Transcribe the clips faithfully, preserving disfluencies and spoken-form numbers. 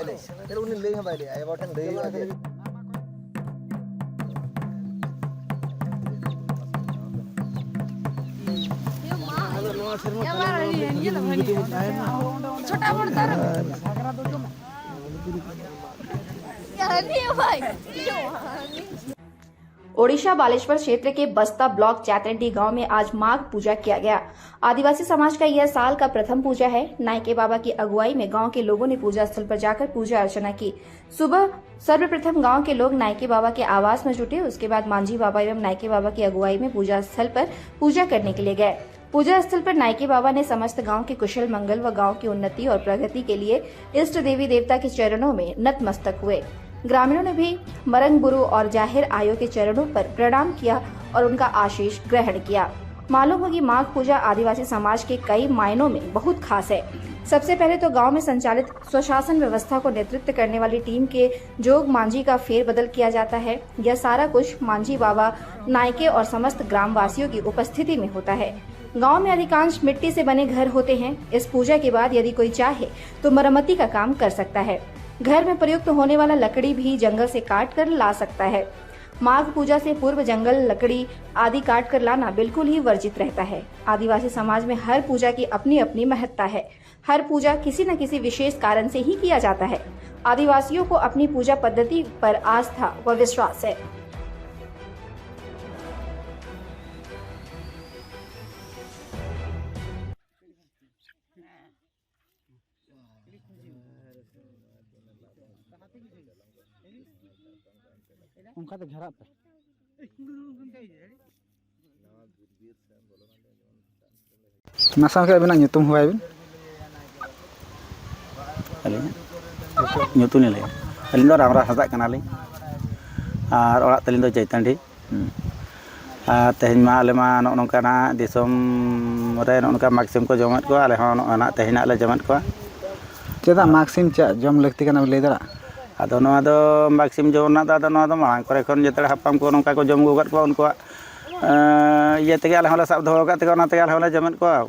ᱪᱮᱫ ᱩᱱᱤ ᱞᱟᱹᱭ ᱦᱚᱸ ᱵᱟᱭ ᱞᱟᱹᱭᱟ, ᱟᱭᱳ ᱵᱟᱵᱟ ᱴᱷᱮᱱ ᱞᱟᱹᱭ ᱦᱩᱭᱩᱜᱼᱟ ᱡᱮ ᱪᱷᱳᱴᱟ ᱵᱚᱲ ᱫᱟᱨᱮ᱾ ओडिशा बालेश्वर क्षेत्र के बस्ता ब्लॉक चैतरंडी गांव में आज माघ पूजा किया गया। आदिवासी समाज का यह साल का प्रथम पूजा है। नायके बाबा की अगुवाई में गांव के लोगों ने पूजा स्थल पर जाकर पूजा अर्चना की। सुबह सर्वप्रथम गांव के लोग नायके बाबा के आवास में जुटे। उसके बाद मांझी बाबा एवं नायके बाबा की अगुवाई में पूजा स्थल पर पूजा करने के लिए गए। पूजा स्थल पर नायके बाबा ने समस्त गांव के कुशल मंगल व गांव की उन्नति और प्रगति के लिए इष्ट देवी देवता के चरणों में नतमस्तक हुए। ग्रामीणों ने भी मरंग बुरु और जाहिर आयो के चरणों पर प्रणाम किया और उनका आशीष ग्रहण किया। मालूम हो कि माघ पूजा आदिवासी समाज के कई मायनों में बहुत खास है। सबसे पहले तो गांव में संचालित स्वशासन व्यवस्था को नेतृत्व करने वाली टीम के जोग मांझी का फेरबदल किया जाता है। यह सारा कुछ मांझी बाबा, नायके और समस्त ग्रामवासियों की उपस्थिति में होता है। गांव में अधिकांश मिट्टी से बने घर होते हैं। इस पूजा के बाद यदि कोई चाहे तो मरम्मती का काम कर सकता है। घर में प्रयुक्त होने वाला लकड़ी भी जंगल से काट कर ला सकता है। माघ पूजा से पूर्व जंगल, लकड़ी आदि काट कर लाना बिल्कुल ही वर्जित रहता है। आदिवासी समाज में हर पूजा की अपनी अपनी महत्ता है। हर पूजा किसी न किसी विशेष कारण से ही किया जाता है। आदिवासियों को अपनी पूजा पद्धति पर आस्था व विश्वास है। ᱚᱱᱠᱟ ᱛᱮ ᱜᱷᱮᱨᱟᱜ ᱯᱮ᱾ ᱢᱟᱥᱮ ᱜᱚᱢᱠᱮ ᱟᱹᱵᱤᱱᱟᱜ ᱧᱩᱛᱩᱢ ᱦᱚᱦᱚᱭ ᱵᱤᱱ᱾ ᱟᱹᱞᱤᱧ ᱧᱩᱛᱩᱢ ᱞᱤᱧ ᱞᱟᱹᱭᱟ, ᱟᱹᱞᱤᱧ ᱫᱚ ᱨᱟᱢᱨᱟᱢ ᱦᱟᱸᱥᱫᱟᱜ ᱠᱟᱱᱟᱞᱤᱧ ᱟᱨ ᱚᱲᱟᱜ ᱛᱟᱹᱞᱤᱧ ᱫᱚ ᱪᱟᱹᱭᱛᱟᱱᱰᱤ᱾ ᱦᱩᱸ᱾ ᱟᱨ ᱛᱮᱦᱮᱧ ᱢᱟ ᱟᱞᱮ ᱢᱟ ᱱᱚᱜᱼᱚ ᱱᱚᱝᱠᱟᱱᱟᱜ ᱫᱤᱥᱚᱢ ᱨᱮ ᱱᱚᱜᱼᱚ ᱱᱚᱝᱠᱟ ᱢᱟᱜᱽ ᱥᱤᱢ ᱠᱚ ᱡᱚᱢᱮᱫ ᱠᱚᱣᱟ, ᱟᱞᱮ ᱦᱚᱸ ᱱᱚᱜᱼᱚ ᱱᱟ ᱛᱮᱦᱮᱧ ᱦᱟᱸᱜ ᱞᱮ ᱡᱚᱢᱮᱫ ᱠᱚᱣᱟ᱾ ᱪᱮᱫᱟᱜ ᱢᱟᱜᱽ ᱥᱤᱢ ᱪᱮᱫ ᱡᱚᱢ ᱞᱟᱹᱠᱛᱤ ᱠᱟᱱᱟ, ᱵᱤᱱ ᱞᱟᱹᱭ ᱫᱟᱲᱮᱭᱟᱜᱼᱟ? ᱟᱫᱚ ᱱᱚᱣᱟ ᱫᱚ ᱢᱟᱜᱽ ᱥᱤᱢ ᱡᱚᱢ ᱨᱮᱱᱟᱜ ᱫᱚ ᱟᱫᱚ ᱱᱚᱣᱟ ᱫᱚ ᱢᱟᱲᱟᱝ ᱠᱚᱨᱮ ᱠᱷᱚᱱ ᱡᱮᱛᱮ ᱦᱟᱯᱲᱟᱢ ᱠᱚ ᱱᱚᱝᱠᱟ ᱠᱚ ᱡᱚᱢ ᱟᱹᱜᱩ ᱟᱠᱟᱫ ᱠᱚᱣᱟ, ᱩᱱᱠᱩᱣᱟᱜ, ᱮᱸ, ᱤᱭᱟᱹ ᱛᱮᱜᱮ ᱟᱞᱮ ᱦᱚᱸᱞᱮ ᱥᱟᱵ ᱫᱚᱦᱚ ᱟᱠᱟᱫ ᱛᱮᱜᱮ ᱚᱱᱟ ᱛᱮᱜᱮ ᱟᱞᱮ ᱦᱚᱸᱞᱮ ᱡᱚᱢᱮᱫ ᱠᱚᱣᱟ᱾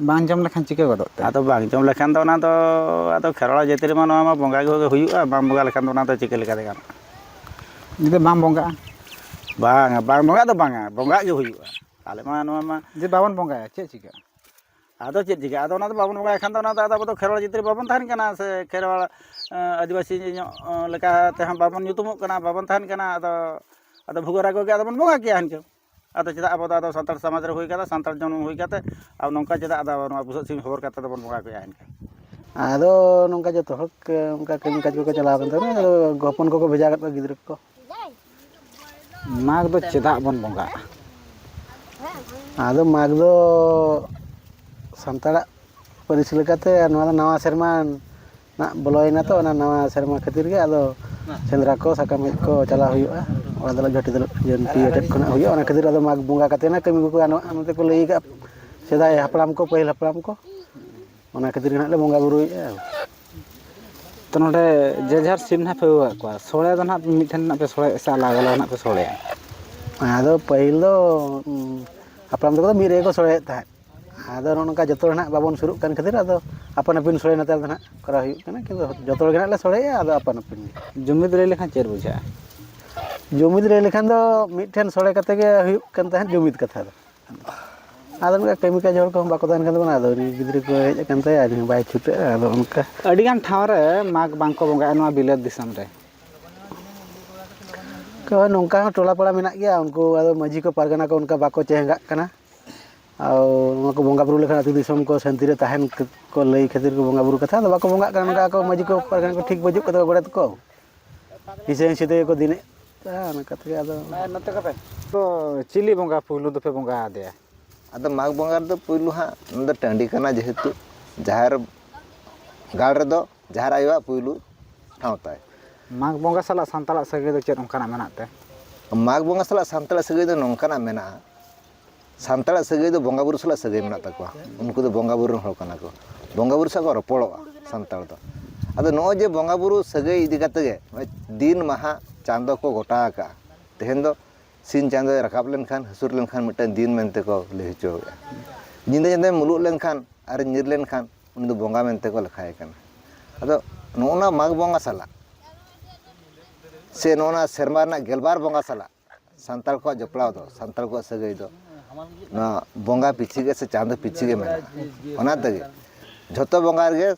ᱵᱟᱝ ᱡᱚᱢ ᱞᱮᱠᱷᱟᱱ ᱪᱤᱠᱟᱹ ᱜᱚᱫᱚᱜ ᱛᱮ? ᱟᱫᱚ ᱵᱟᱝ ᱡᱚᱢ ᱞᱮᱠᱷᱟᱱ ᱫᱚ ᱚᱱᱟ ᱫᱚ, ᱟᱫᱚ ᱠᱷᱮᱨᱣᱟᱲ ᱡᱟᱹᱛᱤ ᱨᱮᱢᱟ ᱱᱚᱣᱟ ᱢᱟ ᱵᱚᱸᱜᱟ ᱜᱮ ᱦᱩᱭᱩᱜᱼᱟ, ᱵᱟᱝ ᱵᱚᱸᱜᱟ ᱞᱮᱠᱷᱟᱱ ᱫᱚ ᱚᱱᱟ ᱫᱚ ᱪᱤᱠᱟᱹ ᱞᱮᱠᱟᱛᱮ ᱜᱟᱱᱚᱜᱼᱟ? ᱡᱩᱫᱤ ᱵᱟᱝ ᱵᱚᱸᱜᱟᱜᱼᱟ? ᱵᱟᱝᱟ, ᱵᱟᱝ ᱵᱚᱸᱜᱟ ᱫᱚ ᱵᱟᱝᱟ, ᱵᱚᱸᱜᱟᱜ ᱜᱮ ᱦᱩᱭᱩᱜᱼᱟ᱾ ᱟᱞᱮ ᱢᱟ ᱱᱚᱣᱟ ᱢᱟ ᱡᱩᱫᱤ ᱵᱟᱵᱚᱱ ᱵᱚᱸᱜᱟᱭᱟ, ᱪᱮᱫ ᱪᱤᱠᱟᱹᱜᱼᱟ? ᱟᱫᱚ ᱪᱮᱫ ᱪᱤᱠᱟᱹᱜᱼᱟ? ᱟᱫᱚ ᱚᱱᱟ ᱫᱚ ᱵᱟᱵᱚᱱ ᱵᱚᱸᱜᱟᱭ ᱠᱷᱟᱱ ᱫᱚ ᱚᱱᱟ ᱫᱚ ᱟᱫᱚ ᱟᱵᱚ ᱫᱚ ᱠᱷᱮᱨᱣᱟᱲ ᱡᱟᱹᱛᱤ ᱨᱮ ᱵᱟᱵᱚᱱ ᱛᱟᱦᱮᱱ ᱠᱟᱱᱟ, ᱥᱮ ᱠᱷᱮᱨᱣᱟᱲ, ᱟᱹᱫᱤᱵᱟᱹᱥᱤ ᱧᱚᱜ ᱞᱮᱠᱟ ᱛᱮᱦᱚᱸ ᱵᱟᱵᱚᱱ ᱧᱩᱛᱩᱢᱚᱜ ᱠᱟᱱᱟ, ᱵᱟᱵᱚᱱ ᱛᱟᱦᱮᱱ ᱠᱟᱱᱟ᱾ ᱟᱫᱚ, ᱟᱫᱚ ᱵᱷᱩᱜᱟᱹᱜ ᱨᱟᱜᱚ ᱜᱮ ᱟᱫᱚ ᱵᱚᱱ ᱵᱚᱸᱜᱟ ᱠᱮᱭᱟ ᱦᱮᱱᱠᱚ᱾ ᱟᱫᱚ ᱪᱮᱫᱟᱜ ᱟᱵᱚ ᱫᱚ ᱟᱫᱚ ᱥᱟᱱᱛᱟᱲ ᱥᱚᱢᱟᱡᱽ ᱨᱮ ᱦᱩᱭ ᱠᱟᱛᱮ, ᱥᱟᱱᱛᱟᱲ ᱡᱚᱱᱢ ᱦᱩᱭ ᱠᱟᱛᱮ, ᱟᱨ ᱱᱚᱝᱠᱟ ᱪᱮᱫᱟᱜ ᱟᱫᱚ ᱱᱚᱣᱟ ᱵᱩᱥᱟᱹᱜ ᱥᱤᱢ ᱦᱚᱵᱚᱨ ᱠᱟᱛᱮ ᱫᱚᱵᱚᱱ ᱵᱚᱸᱜᱟ ᱠᱚᱭᱟ ᱮᱱᱠᱷᱟᱱ? ᱟᱫᱚ ᱱᱚᱝᱠᱟ ᱡᱚᱛᱚ ᱦᱚᱲ ᱠᱚ ᱚᱱᱠᱟ ᱠᱟᱹᱢᱤ ᱠᱟᱡᱽ ᱠᱚᱠᱚ ᱪᱟᱞᱟᱣ ᱟᱠᱟᱱ ᱛᱟᱵᱚᱱᱟ, ᱟᱫᱚ ᱦᱚᱯᱚᱱ ᱠᱚᱠᱚ ᱵᱷᱮᱡᱟ ᱟᱠᱟᱫ ᱠᱚᱣᱟ ᱜᱤᱫᱽᱨᱟᱹ ᱠᱚ᱾ ᱢᱟᱜᱽ ᱫᱚ ᱪᱮᱫᱟᱜ ᱵᱚᱱ ᱵᱚᱸᱜᱟᱜᱼᱟ? ᱟᱫᱚ ᱢᱟᱜᱽ ᱫᱚ ᱥᱟᱱᱛᱟᱲᱟᱜ ᱯᱟᱹᱨᱤᱥ ᱞᱮᱠᱟᱛᱮ ᱱᱚᱣᱟ ᱫᱚ ᱱᱟᱣᱟ ᱥᱮᱨᱢᱟ ᱱᱟᱜ ᱵᱚᱞᱚᱭᱮᱱᱟ ᱛᱚ, ᱚᱱᱟ ᱱᱟᱣᱟ ᱥᱮᱨᱢᱟ ᱠᱷᱟᱹᱛᱤᱨ ᱜᱮ ᱟᱫᱚ ᱥᱮᱸᱫᱽᱨᱟ ᱠᱚ, ᱥᱟᱠᱟᱢ ᱦᱮᱡ ᱠᱚ ᱪᱟᱞᱟᱣ ᱦᱩᱭᱩᱜᱼᱟ᱾ ᱚᱲᱟᱜ ᱫᱚᱞᱮ ᱡᱷᱟᱹᱱᱴᱤ ᱫᱚᱞᱮ, ᱡᱷᱟᱹᱱᱴᱤ ᱟᱴᱮᱫ ᱠᱷᱚᱱᱟᱜ ᱦᱩᱭᱩᱜᱼᱟ, ᱚᱱᱟ ᱠᱷᱟᱹᱛᱤᱨ ᱟᱫᱚ ᱢᱟᱜᱽ ᱵᱚᱸᱜᱟ ᱠᱟᱛᱮ ᱚᱱᱟ ᱠᱟᱹᱢᱤ ᱠᱚᱠᱚ ᱜᱟᱱᱚᱜᱼᱟ, ᱱᱚᱛᱮ ᱠᱚ ᱞᱟᱹᱭ ᱟᱠᱟᱫ ᱥᱮᱫᱟᱭ ᱦᱟᱯᱲᱟᱢ ᱠᱚ, ᱯᱟᱹᱦᱤᱞ ᱦᱟᱯᱲᱟᱢ ᱠᱚ, ᱚᱱᱟ ᱠᱷᱟᱹᱛᱤᱨ ᱜᱮ ᱱᱟᱜ ᱞᱮ ᱵᱚᱸᱜᱟ ᱵᱩᱨᱩᱭᱮᱫᱼᱟ᱾ ᱛᱚ ᱱᱚᱰᱮ ᱡᱮ ᱡᱟᱦᱟᱸ ᱥᱤᱢ ᱱᱟᱦᱟᱜ ᱯᱮ ᱟᱹᱜᱩ ᱟᱠᱟᱫ ᱠᱚᱣᱟ, ᱥᱚᱲᱮ ᱫᱚ ᱱᱟᱦᱟᱜ ᱢᱤᱫ ᱴᱷᱮᱱ ᱱᱟᱜ ᱯᱮ ᱥᱚᱲᱮᱭᱟ ᱥᱮ ᱟᱞᱟᱜᱽ ᱟᱞᱟᱜᱽ ᱱᱟᱜ ᱯᱮ ᱥᱚᱲᱮᱭᱟ? ᱟᱫᱚ ᱯᱟᱹᱦᱤᱞ ᱫᱚ, ᱩᱸ, ᱦᱟᱯᱲᱟᱢ ᱛᱟᱠᱚ ᱫᱚ ᱢᱤᱫ ᱨᱮᱜᱮ ᱠᱚ ᱥᱚᱲᱮᱭᱮᱫ ᱛᱟᱦᱮᱸᱫ᱾ ᱟᱫᱚ ᱱᱚᱜᱼᱚ ᱱᱚᱝᱠᱟ ᱡᱚᱛᱚ ᱦᱚᱲ ᱱᱟᱜ ᱵᱟᱵᱚᱱ ᱥᱩᱨᱩᱜ ᱠᱟᱱ ᱠᱷᱟᱹᱛᱤᱨ ᱟᱫᱚ ᱟᱯᱟᱱ ᱟᱹᱯᱤᱱ ᱥᱚᱲᱮ ᱱᱮᱛᱟᱨ ᱫᱚ ᱱᱟᱜ ᱠᱚᱨᱟᱣ ᱦᱩᱭᱩᱜ ᱠᱟᱱᱟ, ᱠᱤᱱᱛᱩ ᱡᱚᱛᱚ ᱦᱚᱲ ᱜᱮ ᱱᱟᱜ ᱞᱮ ᱥᱚᱲᱮᱭᱟ, ᱟᱫᱚ ᱟᱯᱟᱱ ᱟᱹᱯᱤᱱ ᱜᱮ᱾ ᱡᱩᱢᱤᱫ ᱞᱟᱹᱭ ᱞᱮᱠᱷᱟᱱ ᱪᱮᱫ ᱵᱩᱡᱷᱟᱹᱜᱼᱟ? ᱡᱩᱢᱤᱫ ᱞᱟᱹᱭ ᱞᱮᱠᱷᱟᱱ ᱫᱚ ᱢᱤᱫ ᱴᱷᱮᱱ ᱥᱚᱲᱮ ᱠᱟᱛᱮ ᱜᱮ ᱦᱩᱭᱩᱜ ᱠᱟᱱ ᱛᱟᱦᱮᱸᱫ ᱡᱩᱢᱤᱫ ᱠᱟᱛᱷᱟ ᱫᱚ᱾ ᱟᱫᱚ ᱱᱚᱝᱠᱟ ᱠᱟᱹᱢᱤ ᱠᱟᱡᱽ ᱦᱚᱲ ᱠᱚᱦᱚᱸ ᱵᱟᱠᱚ ᱛᱟᱦᱮᱱ ᱠᱟᱱ ᱛᱟᱵᱚᱱᱟ, ᱟᱫᱚ ᱩᱱᱤ ᱜᱤᱫᱽᱨᱟᱹ ᱠᱚ ᱦᱮᱡ ᱟᱠᱟᱱ ᱛᱟᱭᱟ, ᱩᱱᱤ ᱦᱚᱸ ᱵᱟᱭ ᱪᱷᱩᱴᱟᱹᱜᱼᱟ, ᱟᱫᱚ ᱚᱱᱠᱟ᱾ ᱟᱹᱰᱤᱜᱟᱱ ᱴᱷᱟᱶ ᱨᱮ ᱢᱟᱜᱽ ᱵᱟᱝᱠᱚ ᱵᱚᱸᱜᱟᱭᱟ ᱱᱚᱣᱟ ᱵᱤᱞᱟᱹᱛ ᱫᱤᱥᱚᱢ ᱨᱮ᱾ ᱦᱳᱭ, ᱱᱚᱝᱠᱟ ᱦᱚᱸ ᱴᱚᱞᱟ ᱯᱟᱲᱟ ᱢᱮᱱᱟᱜ ᱜᱮᱭᱟ, ᱩᱱᱠᱩ ᱟᱫᱚ ᱢᱟᱹᱡᱷᱤ ᱠᱚ ᱯᱟᱨᱜᱟᱱᱟ ᱠᱚ ᱚᱱᱠᱟ ᱵᱟᱠᱚ ᱪᱮᱦᱟᱸᱜᱟᱜ ᱠᱟᱱᱟ᱾ ᱟᱨ ᱱᱚᱣᱟ ᱠᱚ ᱵᱚᱸᱜᱟ ᱵᱩᱨᱩ ᱞᱮᱠᱷᱟᱱ ᱟᱹᱛᱩ ᱫᱤᱥᱚᱢ ᱠᱚ ᱥᱟᱹᱱᱛᱤ ᱨᱮ ᱛᱟᱦᱮᱱ ᱠᱚ ᱞᱟᱹᱭ ᱠᱷᱟᱹᱛᱤᱨ ᱠᱚ ᱵᱚᱸᱜᱟ ᱵᱩᱨᱩ ᱠᱟᱛᱷᱟ, ᱟᱫᱚ ᱵᱟᱠᱚ ᱵᱚᱸᱜᱟᱜ ᱠᱟᱱᱟ᱾ ᱚᱱᱠᱟ ᱟᱠᱚ ᱢᱟᱹᱡᱷᱤ ᱠᱚ ᱯᱟᱨᱜᱟᱱᱟ ᱠᱚ ᱴᱷᱤᱠ ᱵᱟᱹᱪᱩᱜ ᱠᱟᱫᱟ ᱜᱚᱰᱮᱛ ᱠᱚ, ᱦᱤᱥᱟᱹ ᱦᱤᱥᱟᱹ ᱛᱮᱜᱮ ᱠᱚ ᱫᱤᱱᱮᱫ ᱠᱟᱱᱟ, ᱚᱱᱟ ᱠᱟᱛᱮ ᱟᱫᱚ᱾ ᱛᱚ ᱪᱤᱞᱤ ᱵᱚᱸᱜᱟ ᱯᱩᱭᱞᱩ ᱫᱚᱯᱮ ᱵᱚᱸᱜᱟ ᱟᱫᱮᱭᱟ? ᱟᱫᱚ ᱢᱟᱜᱽ ᱵᱚᱸᱜᱟ ᱨᱮᱫᱚ ᱯᱩᱭᱞᱩ ᱦᱟᱸᱜ ᱱᱚᱣᱟ ᱫᱚ ᱴᱟᱺᱰᱤ ᱠᱟᱱᱟ, ᱡᱮᱦᱮᱛᱩ ᱡᱟᱦᱮᱨ ᱜᱟᱲ ᱨᱮᱫᱚ ᱡᱟᱦᱮᱨ ᱟᱭᱳᱣᱟᱜ ᱯᱩᱭᱞᱩ ᱴᱷᱟᱶ ᱛᱟᱭ᱾ ᱢᱟᱜᱽ ᱵᱚᱸᱜᱟ ᱥᱟᱞᱟᱜ ᱥᱟᱱᱛᱟᱲᱟᱜ ᱥᱟᱹᱜᱟᱹᱭ ᱫᱚ ᱪᱮᱫ ᱚᱱᱠᱟᱱᱟᱜ ᱢᱮᱱᱟᱜ ᱛᱮ? ᱢᱟᱜᱽ ᱵᱚᱸᱜᱟ ᱥᱟᱞᱟᱜ ᱥᱟᱱᱛᱟᱲᱟᱜ ᱥᱟᱹᱜᱟᱹᱭ ᱫᱚ ᱱᱚᱝᱠᱟᱱᱟᱜ ᱢᱮᱱᱟᱜᱼᱟ, ᱥᱟᱱᱛᱟᱲᱟᱜ ᱥᱟᱹᱜᱟᱹᱭ ᱫᱚ ᱵᱚᱸᱜᱟ ᱵᱩᱨᱩ ᱥᱟᱞᱟᱜ ᱥᱟᱹᱜᱟᱹᱭ ᱢᱮᱱᱟᱜ ᱛᱟᱠᱚᱣᱟ᱾ ᱩᱱᱠᱩ ᱫᱚ ᱵᱚᱸᱜᱟ ᱵᱩᱨᱩ ᱨᱮᱱ ᱦᱚᱲ ᱠᱟᱱᱟ ᱠᱚ, ᱵᱚᱸᱜᱟ ᱵᱩᱨᱩ ᱥᱟᱶ ᱠᱚ ᱨᱚᱯᱚᱲᱚᱜᱼᱟ ᱥᱟᱱᱛᱟᱲ ᱫᱚ᱾ ᱟᱫᱚ ᱱᱚᱜᱼᱚᱭ ᱡᱮ ᱵᱚᱸᱜᱟ ᱵᱩᱨᱩ ᱥᱟᱹᱜᱟᱹᱭ ᱤᱫᱤ ᱠᱟᱛᱮ ᱜᱮ ᱱᱚᱜᱼᱚᱭ ᱫᱤᱱ ᱢᱟᱦᱟ ᱪᱟᱸᱫᱚ ᱠᱚ ᱜᱚᱴᱟ ᱟᱠᱟᱜᱼᱟ᱾ ᱛᱮᱦᱮᱧ ᱫᱚ ᱥᱤᱧ ᱪᱟᱸᱫᱚᱭ ᱨᱟᱠᱟᱵ ᱞᱮᱱᱠᱷᱟᱱ, ᱦᱟᱹᱥᱩᱨ ᱞᱮᱱᱠᱷᱟᱱ ᱢᱤᱫᱴᱟᱝ ᱫᱤᱱ ᱢᱮᱱᱛᱮ ᱠᱚ ᱞᱟᱹᱭ ᱦᱚᱪᱚ ᱠᱮᱫᱼᱟ᱾ ᱧᱤᱫᱟᱹ ᱧᱤᱫᱟᱹ ᱢᱩᱞᱩᱜ ᱞᱮᱱᱠᱷᱟᱱ ᱟᱨ ᱧᱤᱨ ᱞᱮᱱᱠᱷᱟᱱ ᱩᱱᱤ ᱫᱚ ᱵᱚᱸᱜᱟ ᱢᱮᱱᱛᱮ ᱠᱚ ᱞᱮᱠᱷᱟᱭᱮ ᱠᱟᱱᱟ᱾ ᱟᱫᱚ ᱱᱚᱜᱼᱚ ᱱᱟ ᱢᱟᱜᱽ ᱵᱚᱸᱜᱟ ᱥᱟᱞᱟᱜ ᱥᱮ ᱱᱚᱜᱼᱚ ᱱᱟ ᱥᱮᱨᱢᱟ ᱨᱮᱱᱟᱜ ᱜᱮᱞᱵᱟᱨ ᱵᱚᱸᱜᱟ ᱥᱟᱞᱟᱜ ᱥᱟᱱᱛᱟᱲ ᱠᱚᱣᱟᱜ ᱡᱚᱯᱲᱟᱣ ᱫᱚ, ᱥᱟᱱᱛᱟᱲ ᱠᱚᱣᱟᱜ ᱥᱟᱹᱜᱟᱹᱭ ᱫᱚ ᱱᱚᱣᱟ ᱵᱚᱸᱜᱟ ᱯᱤᱪᱷᱤ ᱜᱮ ᱥᱮ ᱪᱟᱸᱫᱚ ᱯᱤᱪᱷᱤ ᱜᱮ ᱢᱮᱱᱟᱜᱼᱟ᱾ ᱚᱱᱟ ᱛᱮᱜᱮ ᱡᱷᱚᱛᱚ ᱵᱚᱸᱜᱟ ᱨᱮᱜᱮ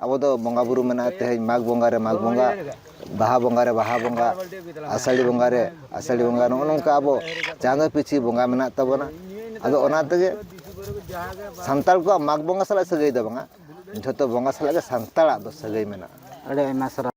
ᱟᱵᱚ ᱫᱚ ᱵᱚᱸᱜᱟ ᱵᱩᱨᱩ ᱢᱮᱱᱟᱜᱼᱟ᱾ ᱛᱮᱦᱮᱧ ᱢᱟᱜᱽ ᱵᱚᱸᱜᱟ ᱨᱮ ᱢᱟᱜᱽ ᱵᱚᱸᱜᱟ, ᱵᱟᱦᱟ ᱵᱚᱸᱜᱟ ᱨᱮ ᱵᱟᱦᱟ ᱵᱚᱸᱜᱟ, ᱟᱥᱟᱲᱤ ᱵᱚᱸᱜᱟ ᱨᱮ ᱟᱥᱟᱲᱤ ᱵᱚᱸᱜᱟ, ᱱᱚᱜᱼᱚ ᱱᱚᱝᱠᱟ ᱟᱵᱚ ᱪᱟᱸᱫᱚ ᱯᱤᱪᱷᱤ ᱵᱚᱸᱜᱟ ᱢᱮᱱᱟᱜ ᱛᱟᱵᱚᱱᱟ᱾ ᱟᱫᱚ ᱚᱱᱟ ᱛᱮᱜᱮ ᱥᱟᱱᱛᱟᱲ ᱠᱚᱣᱟᱜ ᱢᱟᱜᱽ ᱵᱚᱸᱜᱟ ᱥᱟᱞᱟᱜ ᱥᱟᱹᱜᱟᱹᱭ ᱫᱚ ᱵᱟᱝᱟ, ᱡᱷᱚᱛᱚ ᱵᱚᱸᱜᱟ ᱥᱟᱞᱟᱜ ᱜᱮ ᱥᱟᱱᱛᱟᱲᱟᱜ ᱫᱚ ᱥᱟᱹᱜᱟᱹᱭ ᱢᱮᱱᱟᱜᱼᱟ᱾ ᱟᱹᱰᱤ ᱟᱭᱢᱟ ᱥᱟᱨᱦᱟᱣ᱾